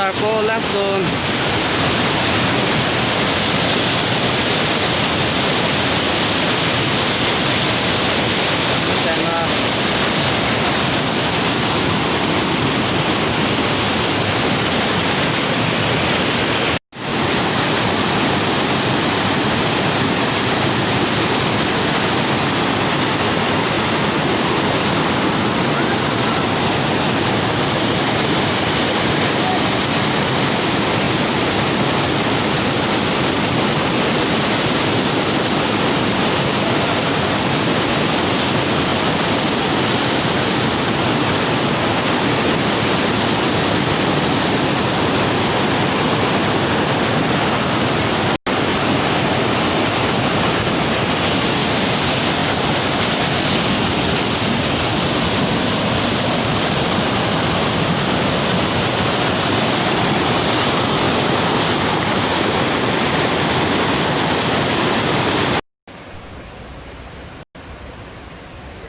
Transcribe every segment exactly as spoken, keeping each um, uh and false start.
Ako last zone.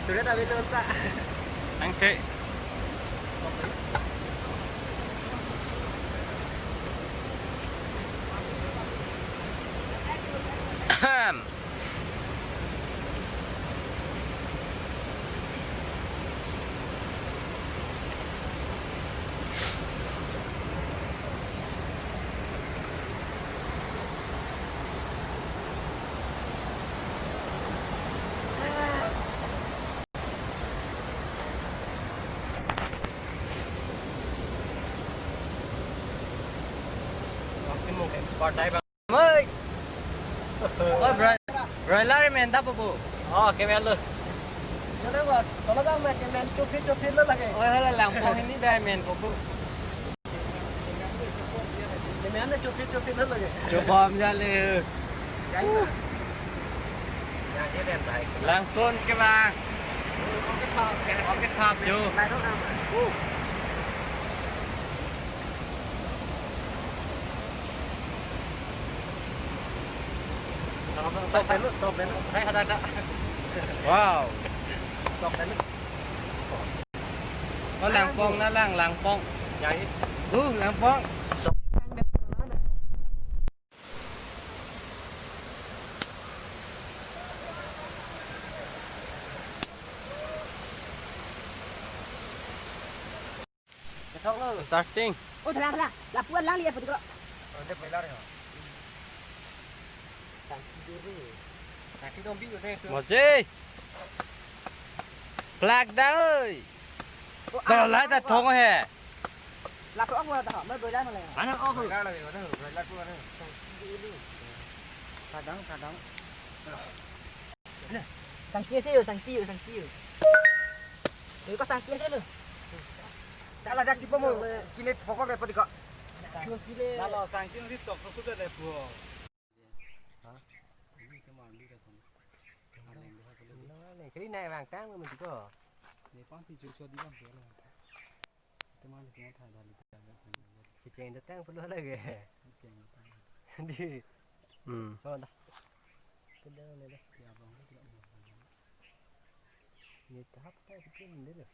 Student available ta. Thank you. Ahem. Expert diver. Oi. Oh, bro. Broiler men ta popo. Oh, kemen lo. Jale ba, tolong ang men, kemen chupit chupit lo lake. Oh, hala langpong ini ba men popo. Kemen chupit chupit lo lake. Chupam jale. Langson ke ba. Oke, thap jo. Top belo, top belo. Hai, ada, ada. Wow. Top belo. Oh, langpong na lang, langpong. Jadi. Uh, langpong. Starting. Oh, thalang, thalang. Lapuan lang lihat betul kok. Ada pelar ya. Sakit dong bi udah itu. Moje. Plak dah, oi. Oh, tolai ah, ta thong he. Lapu aku dah, mau bola mana? Mana aku? Bola lagi, mana? Bola tu mana? Kadang, kadang. Sangti ase jo, sangti jo, sangti jo. Oi, ko sangti ase lo. Ala dak si pomo, kine pokok repot ko. Sangti le. Lalo sangti si tok ko sudah deh, bro. Ha? Ini cuma ambil ke sana. Nah, nih, kali naik bangkang, betul ko. Ini pang si cucu di bang, ya lah. Teman di sini ada, ada. Keceng datang perlu lagi. Keceng datang. Di. Hmm. Oh, dah. Kedang ni dah. Ya, bang, tidak mau. Ni tahap tak kecil ni dah.